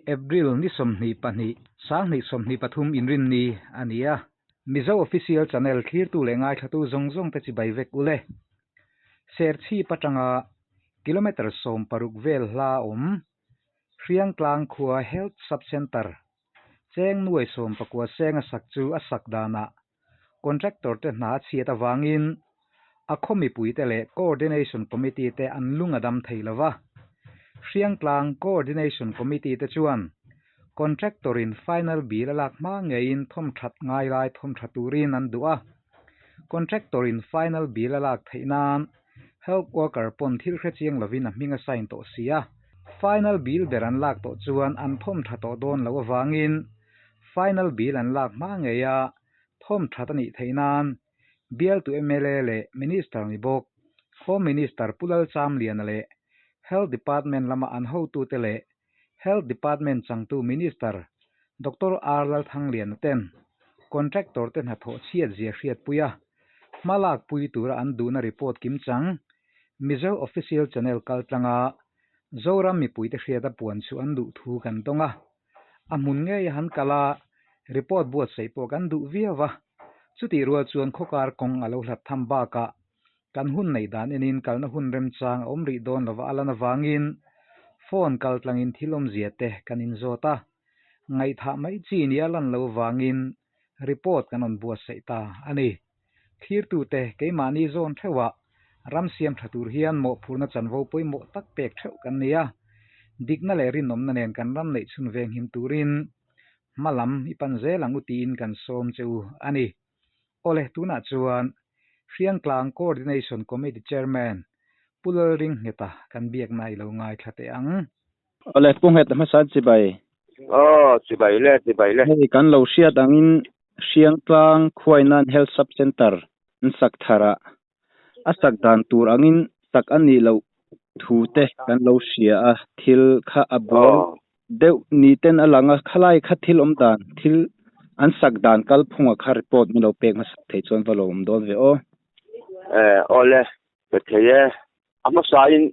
April ni 22, 2023 Inrinni a ni a. Mizo Official Channel thlirtu leh ngaithlatu zawng zawng te chibai vek ule. Serchhip atanga kilometre 16 vel hla awm Hriangtlang khua Health Sub Centre cheng nuai 19 senga sak chu a sak danah contractor te hna a chhiat avangin a khaw mipuite leh Coordination Committee te an lung a dam thei lo va. Hriangtlang Coordination Committee te chuan contractor in final bill a lak hma ngeiin thawm that ngai lai thawm tha turin an duh a. Contractor in final bill a lak theih nan health worker pawn thil hre chiang lovin a hming a sign tawh si a. Final bill ber an lak tawh chuan an thawm tha tawh dawn loh avangin final bill an lak hma ngei a thawm that a nih theih nan bialtu mla leh Minister ni bawk Home Minister Pu Lalchamliana leh Health Department lama an hotute leh Health Department changtu Minister Doctor R Lalthangliana ten contractor te hnathawh chhiat zia hriatpui a, hma lakpui tura an duhna report kimchang Mizo Official Channel kaltlanga Zoram mipuite hriata puan chu an duh thu kan dawng a. A hmun ngei a han kal a, report buatsaih pawh kan duh viau a. Chutih rual chuan khawkar kawng a lo hlat tham bakah kan hun neih dan enin kalna hun remchang a awm rih dawn lova a lan avangin phone kal tlangin thil awmzia te kan inzawt a. Ngaihthah mai chi nia lan lo vangin report kan rawn buatsaih ta a ni. Thlirtute keimahni zawn theuhah ram siam tha tur hian mawhphurhna chanvo pawimawh tak pek theuh kan ni a. Dikna leh rinawmna nen kan ram neih chhun venghim turin hma lam i pan zel ang u tiin kan sawm che u a ni. Awle, tunah chuan Hriangtlang Coordination Committee Chairman Pu Lalringheta kan biakna i lo ngaithla teh ang. Awle, Pu Ngheta hmasa chibai. Aw, chibai le, chibai le. Hei kan lo hriat angin Hriangtlang khuainan Health Sub Centre an sak thar a, a sak dan tur angin sak a nih loh thu te kan lo hria a, thil kha a buai deuh ni ten a lang a, khalai kha thil awm dan, thil an sak dan kalphunga kha report min lo pek hmasak thei chuan va lo awm dawn ve aw. Eh, awle, pe thei e. A hmasain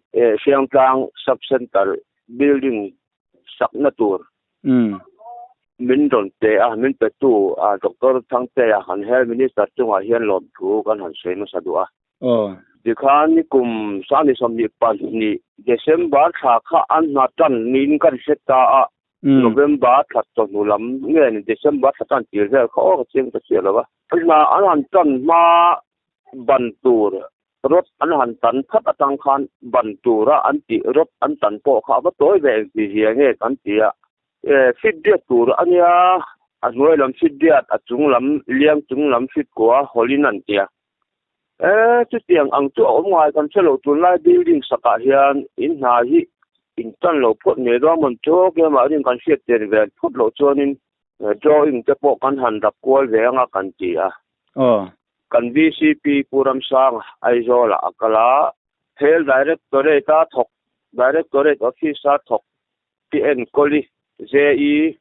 Hriangtlang Sub Centre building sakna tur min rawn pe a, min petu Doctor Thangtea kan Health Minister chungah hian lawmthu kan han sawi hmasa duh a. Tikhan nikum 2022 December thla kha an hna tan niin kan hre ta a, November thla chawhnu lam nge ni December thla tan tir vel kha aw ka chiang ta chiah lo va. Hna an han tan hma ban tur Rod an han tan phat atang khan ban tura an tih rod an tan pawh kha a va tawi ve eng ti zia nge kan ti a. Fit diat tur a nia, a hnuai lam fit diat, a chung lam liang chung lam fit kua hawlin an ti a. Chutiang ang chu a awm ngai kan hre lo tunlai building sakah hian in hna hi in tan lo phawt ngei dawn mawn chu keimah rin kan hriat tir ve phawt loh chuanin drawing te pawh kan han rap kual ve anga kan ti a. Kan VCP Pu Ramsanga Aizawlah a kal a, Health Directorate-a thawk, Directorate Office-a thawk Pi Enkawli, JE,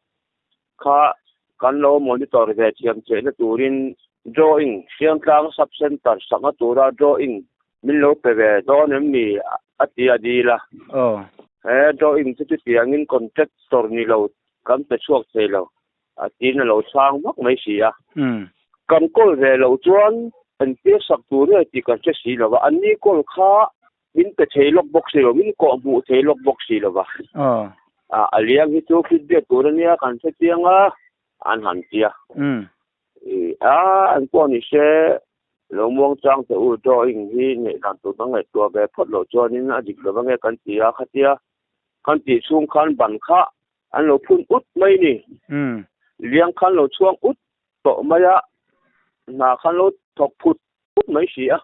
kha kan lo monitor ve thiam theihna turin drawing, Hriangtlang Sub-Centre sakna tura drawing min lo pe ve dawn em ni a ti a dil a. He drawing chu chutiangin contractor ni lo kan pe chhuak thei lo. A tin a lo chhang vak mai si a. Kan kawl ve loh chuan engtia sak tur nge tih kan hre si lo va, anni kawl kha min pe thei lawk bawk si lo, min kawh hmuh thei lawk bawk si lo va. A liang hi chu feedback tur a nia kan hre chiang a, an han ti a. A, an pawh ni se, lo muang chang teh u, drawing hi neih dan tur kan ngaihtuah ve phawt loh chuanin a dik lo va nge kan ti a, khatia kan tih chhung khan ban kha An lo phun ut mai ni. Liang khan lo chhuang ut tawh mai a, hna khan lo thawk phut phut mai si a.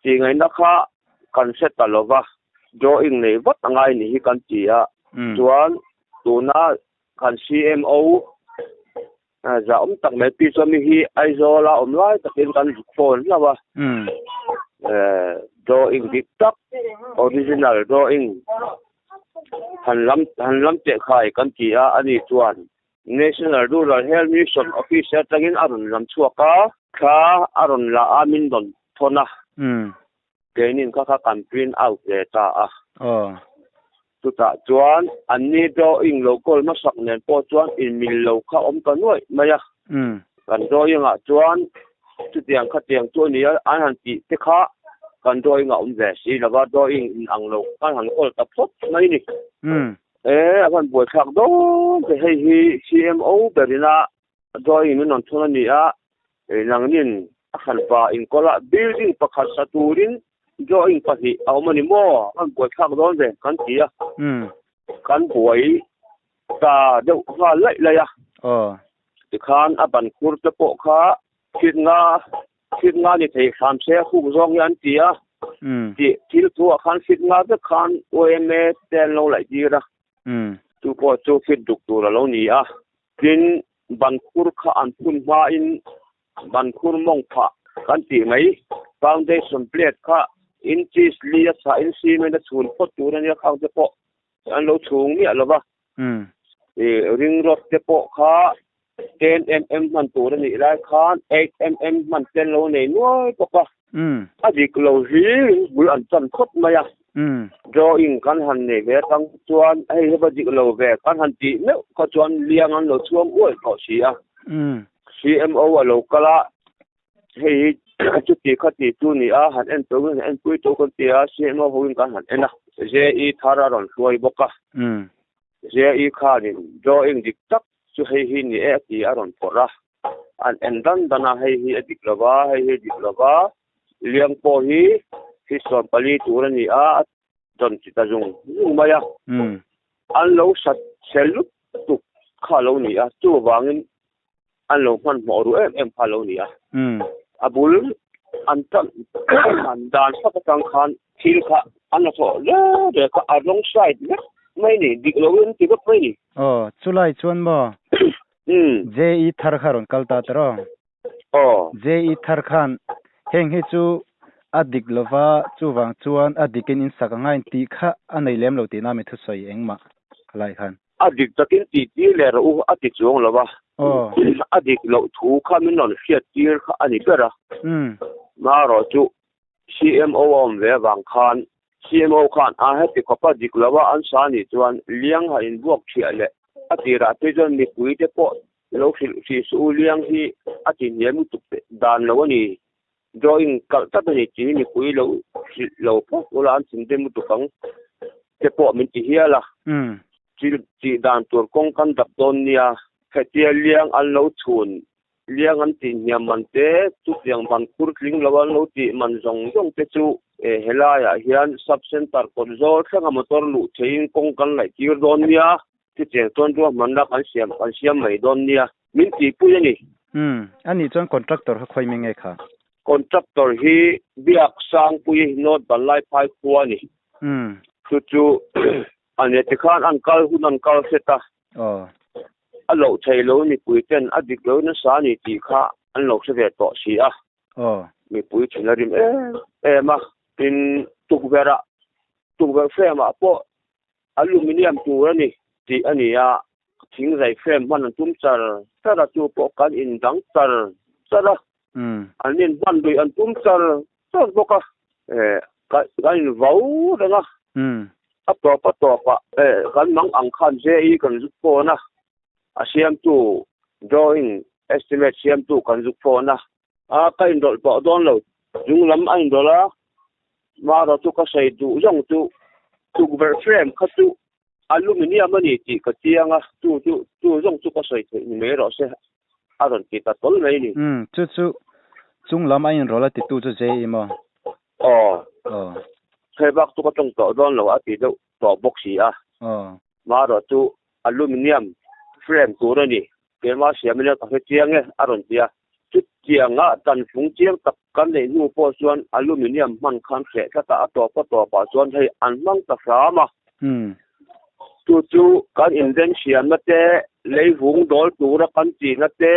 Tih ngaihna kha kan hre ta lo va, drawing nei vat a ngai ni hi kan ti a. Chuan tuna kan CMO za awm tak mai pi chuan mi hi Aizawl a awm lai takin kan zuk phone hlauh a. Drawing dik tak original drawing han lam han lam teh khai kan ti a ani chuan National Rural Health Mission Office atangin a rawn lam chhuak a, thla a rawn la a min rawn thawn a. Keinin kha kha kan print out ve ta a. Chutah chuan anni drawing lo kawl hmasak nen pawh chuan inmil lo kha awm ta nuaih mai a. Kan drawing ah chuan chutiang khatiang chu a ni a, an han tih te kha kan drawing ah awm ve si lo va, drawing in ang lo kan han kawl ta phawt mai a ni. E, a van buaithlak dawn te, hei hi CMO berina drawing min rawn thun a ni a, nangnin a hranpa inkawl a building pakhat sa turin drawing pahnih a awm a ni maw? A rawn buaithlak dawn ve kan ti a, kan buai ta deuh nghal laih laih a. Tikhan a ban khur te pawh kha thit nga thit nga ni thei hram se a khuk zawng hi an ti a, tih thil thu ah khan thit nga vek khan YMA te an lo laih tir a, chu pawh chu thit duk tur a lo ni a. Tin, ban khur kha an phun hmain ban khur mawng phah kan tih mai, foundation plate kha inches li a chhahin cement a chhun phawt tur a nia khang te pawh an lo chhung miah lo va. Ring rod te pawh kha 10 mm hman tur a nih lai khan 8 mm hman te an lo nei nuai bawk a. A dik lo hlir bul an chan khawp mai a. Drawing kan han nei ve atang chuan hei hi va dik lo ve kan han tih meuh kha chuan liang an lo chhuang uaih tawh si a. CMO a lo kal a, hei hi chuti kha ti chu ni a, han en turin han enpui tur kan ti a, CMO hoin kan han en a. JE thar a rawn hruai bawk a. JE khanin drawing dik tak chu hei hi ni e a ti a rawn phawrh a. An en dan dan a, hei hi a dik lo va, hei hi a dik lo va, liang pawh hi feet 14 tur a ni a, a dawn chi ta zung zung mai a. An lo sat chhe lutuk kha a lo ni a, chuvangin an lo hmanhmawh ru em em kha a lo ni a. A bul an tan an dan sak atang khan thil kha an la thawh reng reng kha a wrong side vek mai a ni, dik loin ti vek mai a ni. Aw, chulai chuan maw JE thar kha rawn kal ta tawh. Aw. JE thar khan heng hi chu a dik lova chuvang chuan a dikin in sak angai tih kha a nei lem lo tihna mi thusawi engmah khalai khan. A dik takin tih tir leh rawh u a ti chuang lo va. Aw. A dik loh thu kha min rawn hriat tir kha a ni ber a. Marawh chu CMO a awm ve avang khan CMO khan a heti khawpa dik lova an sa nih chuan liang ha inbuak thiah leh a tirah te chuan mipui te pawh lo hrilh hrih suh u liang hi a ti hniam lutuk dan lo a ni. Drawing kalh tlat a ni tih hi mipui lo hrilh lo phawt ula an thinrim lutuk ang te pawh min ti hial a. Thil tih dan tur kawng kan dap dawn nia. Hetia liang an lo chhun Liang an tih hniam man te, chutiang ban khur tling lo an lo tih man zawng zawng te chu helaiah hian Sub Centre kawt zawl thlenga motor luh theihin kawng kan laih tir dawn nia, chutiang chuan ruahmanna kan siam kan siam mai dawn nia, min tihpui a ni. Umm, a nih chuan contractor kha khawi mai nge kha? Contractor hi Biak Sangpui North Vanlaiphai khua a ni. Umm. Chu chu a nia tikhan an kal hun an kal hret a. Aw. A loh thei lo mipui ten a dik lo nasa a ni tih kha an lo hre ve tawh si a. Aw. Mipui thin a rim em em a. Tin, tukverh ah, tukverh frame ah pawh aluminium tur a ni tih a ni a. Thingzai frame hman an tum char char a, chu pawh kan in dang char char a. An in hman lui an tum char char bawk a. Kan in vau reng a. A tawp a tawp ah kan mang ang khan JE kan zuk phone a, a siamtu drawing estimate siamtu kan zuk phone a, a ka inrawlh pawh dawn lo, chung lam a inrawlh a, marawh chu ka sawi duh zawng chu tukverh frame kha chu aluminium a ni tih ka chiang a, chu chu chu zawng chu ka sawi theih ni mai rawh se a rawn ti ta tawl mai a ni. Umm chu chu chung lam a inrawlh a titu chu JE maw? Aw. Aw. Hei bak chu ka tawng tawh dawn lo a ti deuh tawh bawk si a. Aw. Marawh chu aluminium frame tur a ni. Keimah siam ila ka hre chiang e a rawn ti a. Chutianga tanfung chiang tak kan neih hnu pawh chuan aluminium hman khan hreh tlat a, a tawp a tawpah chuan hei an hmang ta hram a. Chu chu kan inven siamna te, leivung dawl tura kan tihna te,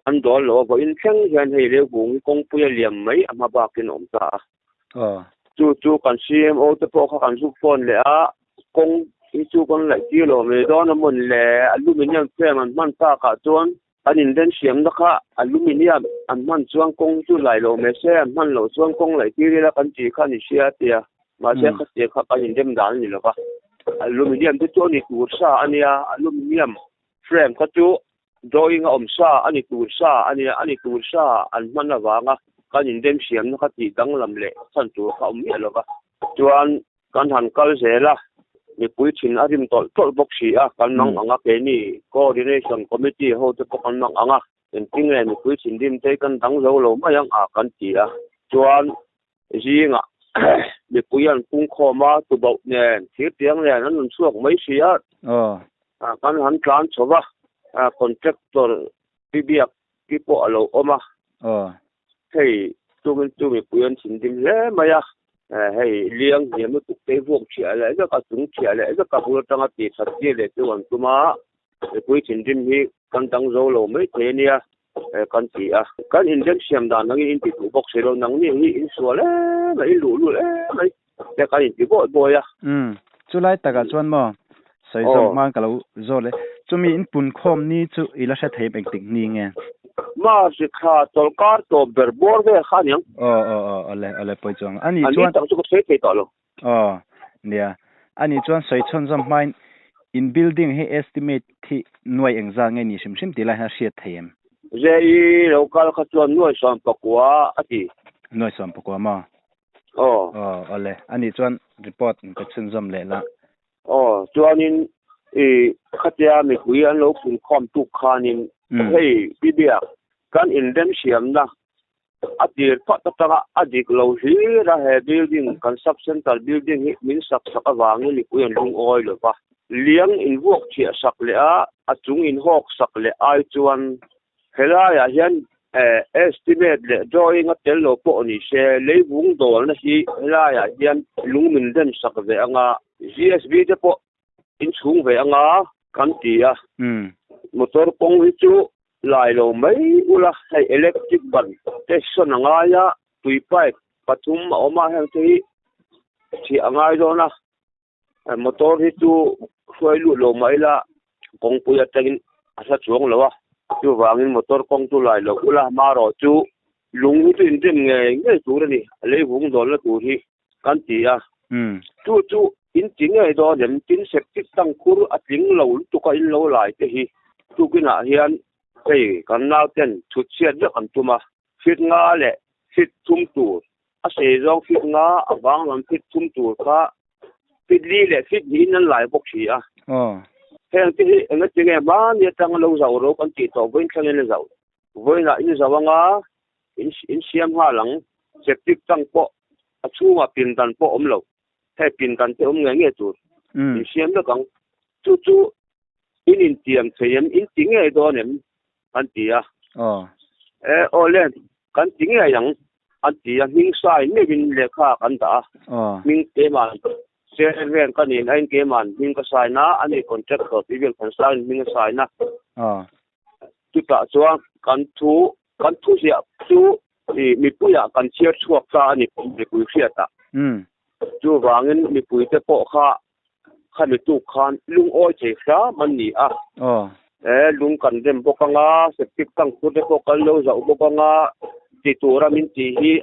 An dawl lo a, vawiin thleng hian hei Leuvung hi kawngpui a liam mai a hma bakin a awm ta a. Chu chu kan CMO te pawh kha kan zuk phone leh a, kawng hi chu kan laih tir lo mai dawn a mawn le, aluminium frame an hman takah chuan an inren siamna kha aluminium an hman chuan kawng hi chu lai lo mai se, an hman loh chuan kawng laih tir ila kan tih kha a ni sia a ti a, mahse khatiang kha kan inrem dan a ni lo va. Aluminium te chu a ni tur sa a nia, aluminium frame kha chu drawing a awm sa a ni tur sa a nia, a ni tur sa an hman avanga kan inremsiamna kha tih danglam leh chhan tur kha a awm miah lo va. Chuan kan han kal zel a, mipui thin a rim tawlh tawlh bawk si a, kan mang ang a, keini coordination committee ho te pawh kan mang ang a, engtin nge mipui thinrim te hi kan dang zo lo mai ang a kan ti a, chuan zingah mipui an pung khawm a, tubauh nen thirtiang nen an rawn chhuak mai si a, kan han tlan chho va, contractor pi biak pi pawh a lo awm a, hei chungin chu mipui an thinrim hle mai a, hei liang hniam lutuk te hi vuak chhiah leh vek a, chung chhiah leh vek a bul atanga tih that tir leh chu an tum a, mipui thinrim hi kan dang zo lo mai thei a nia kan ti a. Kan inremsiam dan angin in ti duh bawk si lo, nangni hi in sual em a, in luh lut em mai te kan inti bawi bawi a. Umm, chulai takah chuan maw sawi zawk hma ka lo zawt le, chumi in pun khawm ni chu i la hre thei engtik ni nge? March thla chawlhkar tawp ber bawr vel kha a niang. Aw aw aw awle awle pawi chuang a ni chuan. A ni tak chu ka sawi thei tawh lo. Aw, nia. Ani chuan sawi chhawn zawm hmain in building hi estimate hi nuai engzah nge ni hrim hrim tih lai hian a hriat thei em? JE lo kal kha chuan nuai 11 a ti. Nuai 11 maw? Aw. Aw, awle. Ani chuan report in ka chhunzawm leh la. Aw, chuanin i khatia mipui an lo punkhawm tuk khanin hei Bibiak kan inremsiamna A tir phawt atanga a dik lo hlir a, he building kan sub centre building hi min sak sak avangin mipui an lungawi lo va. Liang invuak chhiah sak leh a, a chung inhawk sak leh ai chuan helaiah hian estimate leh drawing a tel lo pawh ni se, leivung dawlna hi helaiah hian lung min rem sak ve anga, GSB te pawh inchhung ve anga kan ti a. Motor kawng hi chu lai lo mai ula, hei electric ban te sawn a ngai a, tui pipe pathum a awm a, heng te hi chhiah a ngai dawn a, motor hi chu hruai lut lo mah ila kawngpui atangin a hla chuang lo a, chuvangin motor kawng chu lai lo ula, marawh chu lung hi chu inrem ngei ngei tur a ni, a leivung dawlna tur hi. kan ti a. Chu chu in ti ngei dawn em? Tin septic tank khur a tling lo lutuk a in lo lai te hi tukinah hian hei kan nauten chhut chhiat vek an tum a, fit nga leh fit thum tur a sei zawng fit nga a vang lam fit thum tur kha fit li leh fit hnihin an lai bawk si a. Heng te hi engati nge hmani atanga lo zauh ro kan tih tawh vawiin thlengin a zauh vawiinah in zauh anga In in siam nghal ang. Septic tank pawh a chhungah pindan pawh awm lo. Hei pindan te awm ngei ngei tur. In siam vek ang. Chu chu in intiam thei em? In ti ngei dawn em? An ti a. E aw le, kan ti ngei ang an ti a. Hming sai meuhin lehkha kan dah a. Hming keimah chairman ka nih laiin keima'n hming ka sign a, ani contractor tih vel kan sign hming a sign a. Chutah chuan kan thu Kan thuziah chu mipuiah kan chhiar chhuak ta a ni, mipui hriatah. Chuvangin mipuite pawh kha khami tuk khan lungawi thei hram an ni a. E, lung kan rem bawk anga, septic tank khur te pawh kan lo zauh bawk anga, ti tura min tih hi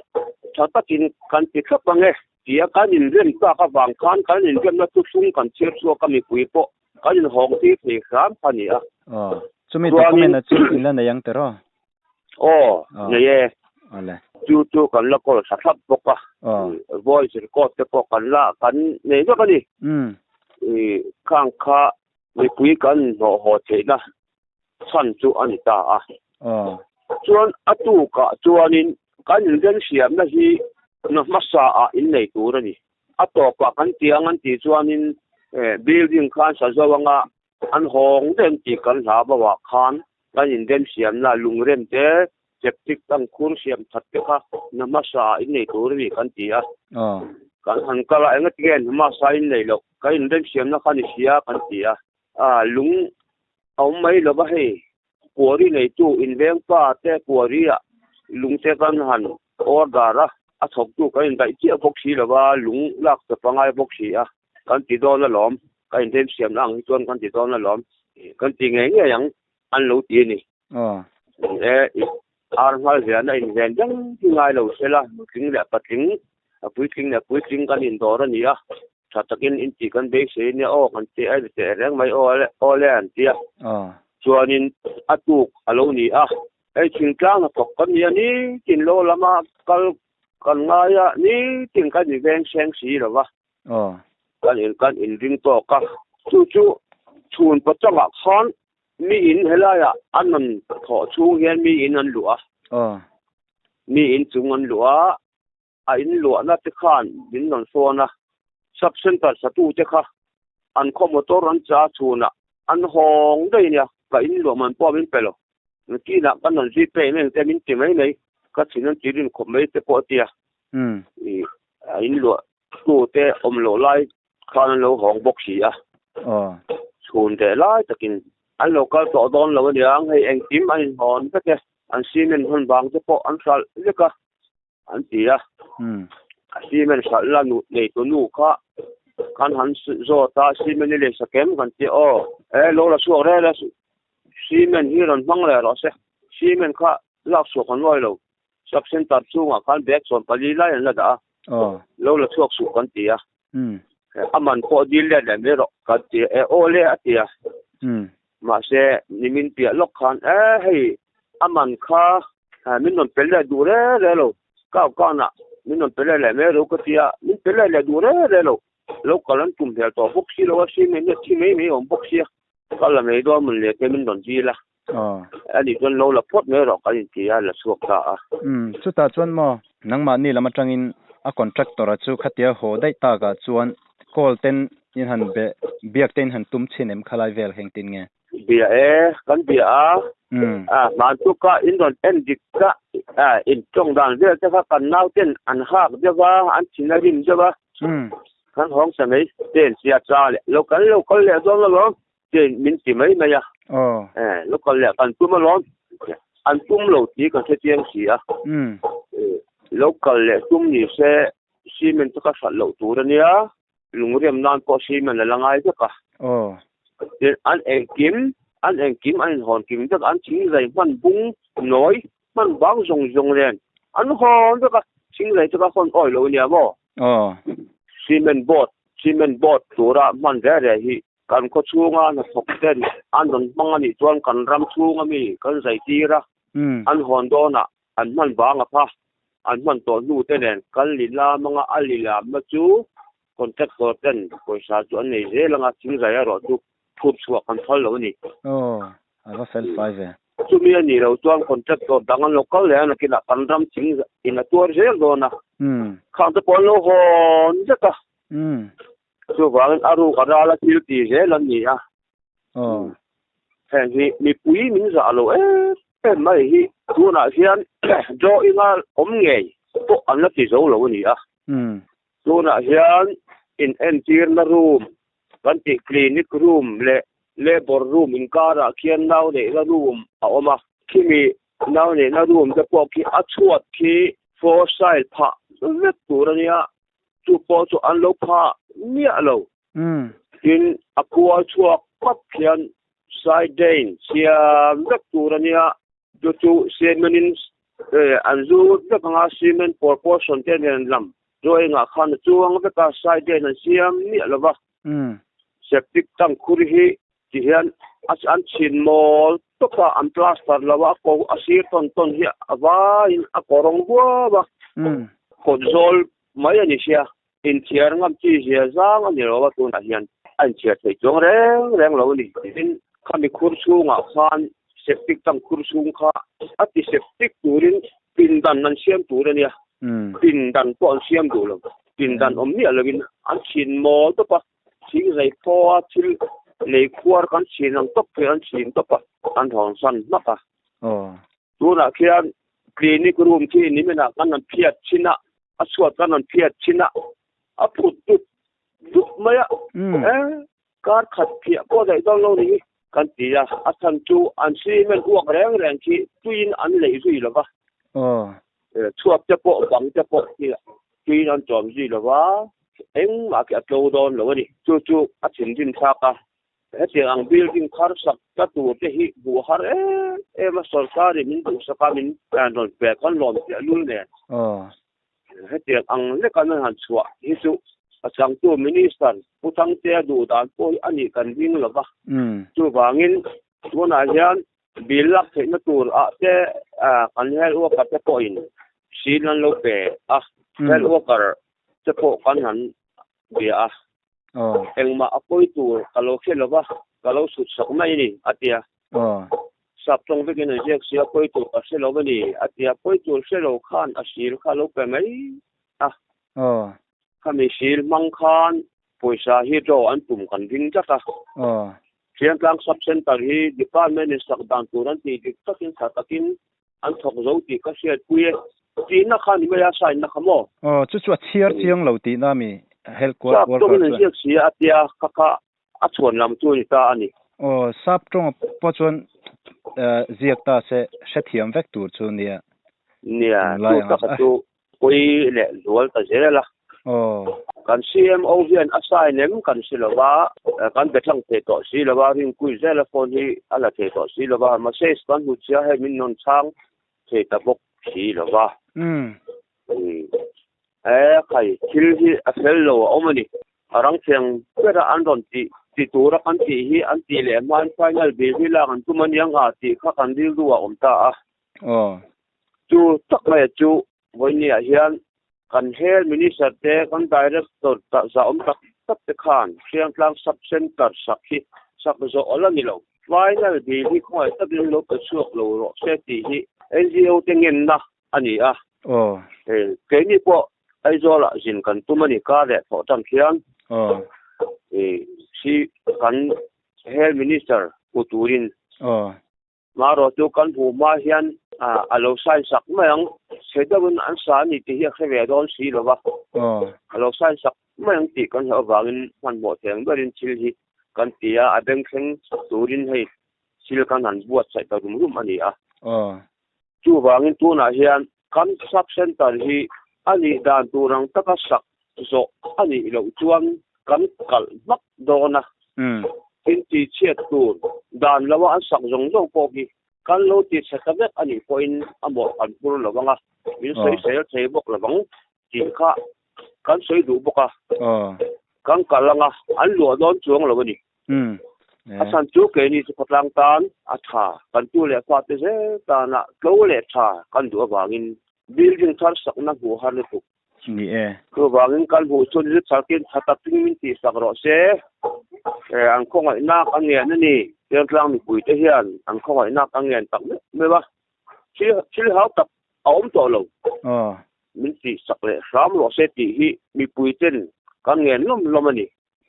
tha takin kan ti thlap ang e. Tia kan inrem tak avang khan kan inremna thuthlung kan chhiar chhuak a, mipui pawh kan inhawng tir thei hram kha a ni a. Aw, chumi document a chu in la nei ang tiraw? Aw, nei e. Awle. Chu chu kan la kawl tha thlap bawk a. Aw. Voice record te pawh kan la kan nei vek a ni. Umm. Khang kha mipui kan inhnawh haw theihna chhan chu a ni ta a. Aw. Chuan a tukah chuanin kan inremsiamna hi na hmasaah innei tur a ni. A tawpah kan ti ang an tih chuanin building khan sa zo anga an hawng daih an tih kan hla bauah khan kan inremsiamna lungrem te septic tank khur siam that te kha na hmasaah innei tur a ni kan ti a. Kan han kal a, engatinge na hmasa innei loh kan inremsiamna kha ni sia kan ti a. Lung a awm mai lo va hei Kuari neitu invengpa te kuari-ah lungte kan han order a, a thawktu kan indaih chiah bawk si lo va, lung lak chawp a ngai bawk si a, kan ti dawn alawm, ka inremsiamna ang hi chuan kan ti dawn alawm, kan ti ngei ngei ang an lo ti a ni. E, ar nghal hian a inven reng hi ngai lo se la, nutling leh patling, a puitling leh puitling kan indawr a ni a. Tha takin in tih kan beisei nia aw kan ti a ni teh reng mai aw le aw le an ti a. Chuanin a tuk a lo ni a, hei thingtlang hnathawk kan ni a, nitin lo lama kal kan ngai a, nitin kan inveng seng si lo va. Kan in kan inring tawk a, chu chu chhun pachangah khan mi in helaiah an rawn thawh chhung hian mi in an luh a. Mi in chung an luh a. A in luahna te khan min rawn sawn a, Sub Centre satu te kha an khaw motor an cha chhunah an hawng daih nia, ka in luah man pawh min pe lo. Nakinah kan rawn zui pek em te min ti mai mai, ka thin an ti rin khawp mai te pawh a tia. A in luah tu te awm loh lai khan an lo hawng bawk si a. Chhun teh lai takin an lo kal tawh dawn lo aniang, hei engkim an inhawn vek e, an cement hawn vang te pawh an hralh vek a. an ti a. A cement hralh la nu nei tu nu kha kan han zawt a, cement i lei sak em kan ti aw. E lo la chhuak rel a, cement hi rawn hmang leh rawh se, cement kha lak chhuak an ngawi lo, sub center chhungah khan bag 14 lai an la dah a, lo la chhuak suh kan ti a, a man pawh dil let leh mai rawh kan ti a, e aw le a ti a, mahse nimin piah lawk khan e hei a man kha Min rawn pe leh duh reng reng lo. Kau kanah min rawn pe leh leh mai ro ka ti a, min pe leh leh duh reng reng lo. Lo kal an tum hmel tawh bawk si lo a, cement hi a thi mai mai awm bawk sia. Kal la mai dawn mawn le te min rawn dil a. Ani chuan lo la phawt mai rawh kan inti a, la chhuak ta a. Umm, chutah chuan maw nangmahni lam atangin a contractor a chu khatia haw daih takah chuan call ten in han be biak te in han tum chhin em khalai vel hengtin nge? Bia e, kan bia a. A, hman chu ka in rawn en dik ka, a, in tawng dan vel te kha kan nau ten an hak deuh a, an thin a rim deuh a. Kan hawng sa mai, ten sia cha leh, lo kal lo kal leh dawn alawm, ten min ti mai mai a. E, lo kal leh kan tum alawm, an tum lo tih kan hre chiang si a. Lo kal leh tum ni se, cement chu ka hralh loh tur a nia. Lungriam nan pawh cement a la ngai vek a. Tin, an engkim, an engkim an inhawn kim vek a, an thingzai hman bung nawi hman bang zawng zawng nen an hawn vek a, thingzai chu ka hawn awi lo nia maw? Cement board, cement board tura hman reh reh hi kan khaw chhunga hnathawk ten an rawn hmang a nih chuan kan ram chhunga mi kan zai tir a, an hawn dawnah an hman bang a pha. An hman tawh hnu te nen kal li lam anga a li lamna chu contractor ten pawisa chu an nei zel anga thingzai erawh chu phut chhuah kan phal lo a ni. Aw, a va fel fai ve. Chumi a nih loh chuan contractor dang an lo kal leh a nakinah kan ram thing in a tuar zel dawn a. Khang te pawh an lo hawn vek a. Chuvangin a ruk a ral a thil ti zel an ni a. Heng hi mipui min zah lo em em mai hi tunah hian drawing a awm ngei pawh an la ti zo lo a ni a. Tunah hian in entirna room kan tih clinic room leh labour room inkarah khian nau neihna room a awm a. Khimi nau neihna room te pawh khi a chhuat khi floor style phah vek tur a nia. Chu pawh chu an lo phah miah lo. Tin, a kual chhuak pap hian side siam vek tur a nia. Chu chu cement in an zut vek anga cement proportion te nen lam drawing ah khan a chuang vek a, side an siam miah lo va. Septic tank khur hi ti hian an chhin mawl tawp a, an plaster lo a, a ko a sir tawn tawn hi a vaiin a kawrawng huau a, kawt zawl mai a ni sia. Inthiar ngam chi zia zang a ni lo a, tunah hian a inthiar theih chuang reng reng lo a ni. Tin, khami khur chhungah khan septic tank khur chhung kha a ti septic turin pindan an siam tur a nia. Pindan pawh an siam duh lo. Pindan awm miah loin an chhin mawl tawp a, thingzai phaw a thil lei khuar kan chhin ang tawp khi an chhin tawp a, an hawn san hmak a. Tunah khian clinic room khi niminah kan rawn phiat chin a, a chhuat kan rawn phiat chin a, a phut dup dup mai a, e kar khat phiah pawh daih dawn lo ni kan ti a, a chhan chu an cement uak reng reng khi tuiin an leih zui lo va, chhuat te pawh bang te pawh khi tuiin an chawm zui lo va, engmah khi a tlo dawn lo a ni. Chu chu a thinrim thlak a, Hetiang ang building thar sak ta tur te hi hmuh har em em a, sorkar in min duhsak a, min rawn pek kan lawm teh lul nen. Hetiang ang leka nan han chhuah hi chu A changtu Minister Pu Thangtea duh dan pawh hi a nih kan ring lo va. Chuvangin tunah hian bill lak theihna tur ah te kan health worker te pawhin sil an lo pe a, health worker te pawh kan han bia a. Engmah a pawi tur ka lo hre lo va, ka lo sut sak mai a ni, a ti a. Sap tawng vekin an ziak si a, pawi tur ka hre lo a ni, a ti a. Pawi tur hre lo khan a sil kha a lo pe mai a. Khami sil hmang khan pawisa hi draw an tum kan ring tlat a. Hriangtlang Sub Centre hi Department in sak dan tur an tih dik takin tha takin an thawk zo tih ka hriatpui e. Tihna kha ni mai a, sign na kha maw? Aw, chu chu a chhiar chiang lo tihna mi health worker chuan. Sap tawngin an ziak si a tia kha kha a chhuan lam chu a ni ta a ni. Aw, sap tawng pawh chuan ziak ta se hrethiam vek tur chu nia. Nia, chu taka chu Pui leh zual ta zel a. Kan CMO hian a sign em kan hre lo va, kan be tlang thei tawh si lo va, Rinpui zela phone hi a la thei tawh si lo va, message kan hmu chia hei min rawn chhang thei ta bawk si lo va. E khai, thil hi a fel lo a awm a ni. A rang thiang bera an rawn tih ti tura kan tih hi an tih leh hmain final bill hi lak an tum a niang a tih kha kan rilru a awm ta a. Chu tak mai chu vawinia hian kan Health Minister te, kan Director zahawm tak tak te khan Hriangtlang Sub Centre sak hi sak zawh awlh a ni lo. Final bill hi khawngaih takin lo pe chhuak lo rawh se tih hi NGO te ngenna a ni a. Keini pawh Aizawlah zin kan tum a ni kar leh thawh tan khian si kan Health Minister hmu turin. Marawh chu kan hmuh hma hian a lo sign sak mai ang. Chhe deuhin an sa a ni tih hi a hre ve dawn si lo va. A lo sign sak mai ang tih kan hlauh avangin hmanhmawh thei ang berin thil hi kan ti a, a bengthleng turin hei thil kan han buatsaih ta rum rum a ni a. Chuvangin tunah hian kan sub centre hi a nih dan tur ang taka sak zawh a nih loh chuan kan kalh hmak dawn a. Tin tihchhiat tur dan loa an sak zawng zawng pawh hi kan lo tihchhe ta vek a nih pawhin a mawh kan phur lo ang a, min sawisel thei bawk lo ang tih kha kan sawi duh bawk a. Kan kalh ang a, an luah dawn chuang lo a ni. A chhan chu keini chu khawtlang tan a tha, kan tu leh fate zel tana tlo leh tha kan duh avangin building thar sakna hmuh har lutuk. Ni e. Chuvangin kan hmuh chhun hi tharkin tha takin min tihsak rawh se. An khawngaihna ka ngen a ni. Tengtlang mipuite hian an khawngaihna ka ngen tak meuh meuh a. Thil thil hau tak a awm tawh lo. Min tihsak leh hram rawh se tih hi mipuiten kan ngen lawm lawm a ni.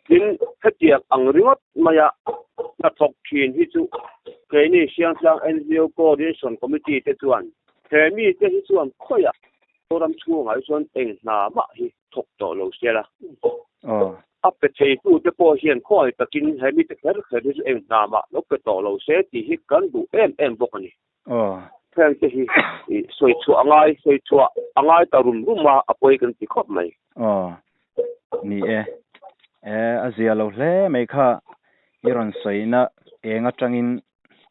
Tin, hetiang ang ringawt maia hnathawk thin hi chu keini Hriangtlang NGO Coordination Committee te chuan he mite hi chuan khawiah Zoram chhungah hi chuan eng hna mah hi thawk tawh lo se la. A pe theitu te pawh hian khawngaih takin he mite kher kher hi chu eng hna mah lo pe tawh lo se tih hi kan duh em em bawk a ni. Heng te hi sawi chhuah a ngai, sawi chhuah a ngai ta rum rum a, a pawi kan ti khawp mai. Aw, ni e. E, a zia lo hle mai kha i rawn sawina eng atangin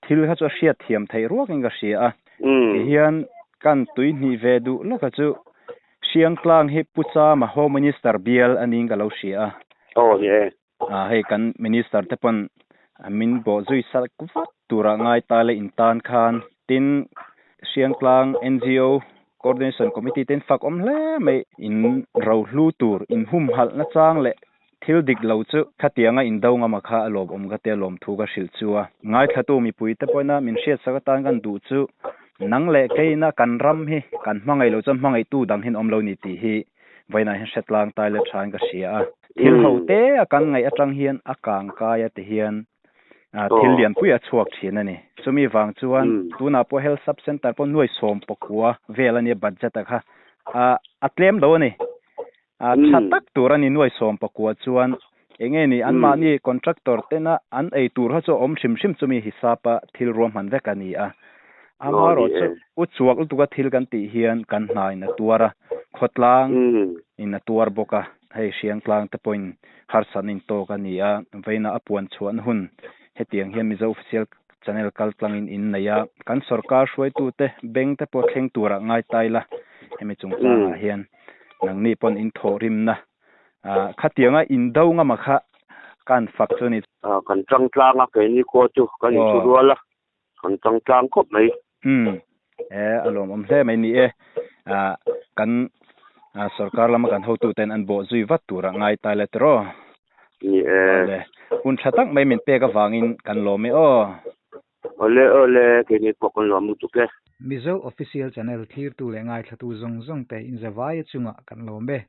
thil kha chu a hriat thiam theih ruakin ka hria a. Tihian kan tui hnih ve duh lawka chu Hriangtlang hi Pu Chama Home Minister bial a niin ka lo hria a. Aw, ni e. Hei kan Minister te pawn min bawh zui sak vat tura ngai ta leh in tan khan tin Hriangtlang NGO Coordination Committee te in fak awm hle mai in rohlu tur in humhalh na chang leh thil dik lo chu khatianga in do ngama kha a lawmawm ka tia lawmthu ka hrilh chu a. Ngaithlatu mipui te pawhin a min hriatsak atan kan duh chu nang leh keina kan ram hi kan hmangaih loh chuan hmangaihtu dang hi an awm lo ni tih hi Vawiinah hian hretlang tai leh thain ka hria a. Thil ho te a kan ngaih atang hian a kang kai a ti hian thil lianpui a chhuak thin a ni. Chumi vang chuan tunah pawh Health Sub Centre pawh nuai sawm pakua vel a nia budget a kha a tlem lo a ni. Tha tak tur a ni nuai sawm pakua chuan enge ni anmahni contractor tena an ei tur kha chu a awm hrim hrim chumi hisapa thil ruahman vek a ni a. Amaherawhchu u chuak lutuka thil kan tih hian kan hna in a tuar a, khawtlang in a tuar bawk a, hei Hriangtlang te pawhin harsatna in tawk a ni a, vawiinah a puan chhuahna hun hetiang hian Mizo Official Channel kaltlangin in nei a, kan sorkar hruaitute beng te pawh thleng turah ngai ta ila hemi chungchangah hian nangni pawn in thawhrimna. Khatianga indo ngama kha kan fak chu ni. Kan tang tlang a keini khua chu kan inchhu rual a, kan tang tlang khawp mai. Umm e a lawmawm hle mai ni e. Kan sorkar lama kan hotuten an bawh zui vat tura ngai ta le tiraw. Ni e. Awle hun tha tak mai min pek avangin kan lawm e aw. Awle awle keini pawh kan lawm lutuk e. Mizo Official Channel thlirtu leh ngaithlatu zawng zawng te inzavaia chungah kan lawm e.